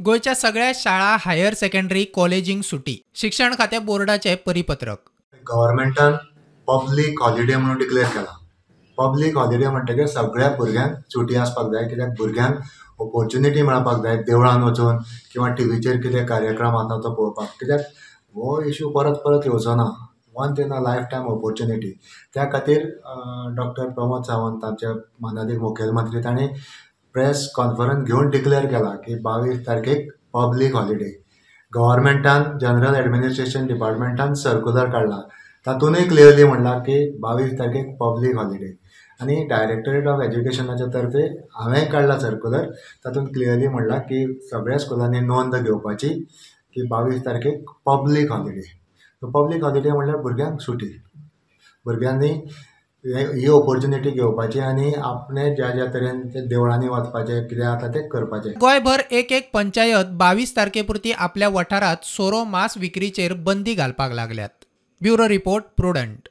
गोंयच्या सगळ्या शाळा, हायर सेकंडरी, कॉलेजींक सुटी. शिक्षण खातें बोर्डाचें परिपत्रक. गव्हर्मेंटान पब्लीक हॉलिडे म्हणून डिक्लेअर केला. पब्लीक हॉलिडे म्हणटकीर सगळ्या भुरग्यांक सुटी आसपाक जाय, कित्याक भुरग्यांक ऑपोर्चुनिटी मेळपाक जाय देवळान वचून किंवा टिवीचेर कितें कार्यक्रम आसा तो पळोवपाक, कित्याक हो इशू परत परत येवचो ना. Once in a life time opportunity. त्या खातीर डॉक्टर प्रमोद सावंत, आमचे मानादीक मुखेलमंत्री, तांणी प्रेस कॉन्फरन्स घेवन डिक्लेअर केला की 22 तारखेक पब्लीक हॉलिडे. गव्हर्मेंटान जनरल एडमिनिस्ट्रेशन डिपार्टमेंटान सर्कुलर काडला, तातूंतय क्लियरली म्हणलां की 22 तारखेक पब्लीक हॉलिडे. आनी डायरेक्टरेट ऑफ एज्युकेशनाच्या तर्फे हांवें काडला सर्कुलर, तातूंत क्लियरली म्हणलां की सगळ्या स्कुलांनी नोंद घेवपाची की 22 तारखेक पब्लीक हॉलिडे. पब्लीक हॉलिडे म्हणल्यार भुरग्यांक सुटी. भुरग्यांनी ही ऑपोर्चुनिटी घेवपाची आनी आपणे ज्या ज्या तरेन ते देवळांनी वचपाचें कितें आसा तें करपाचें. गोंयभर एक एक पंचायत 22 तारखे पुरती आपल्या वाठारांत सोरो मांस विक्रीचेर बंदी घालपाक लागल्यात. Bureau report, Prudent.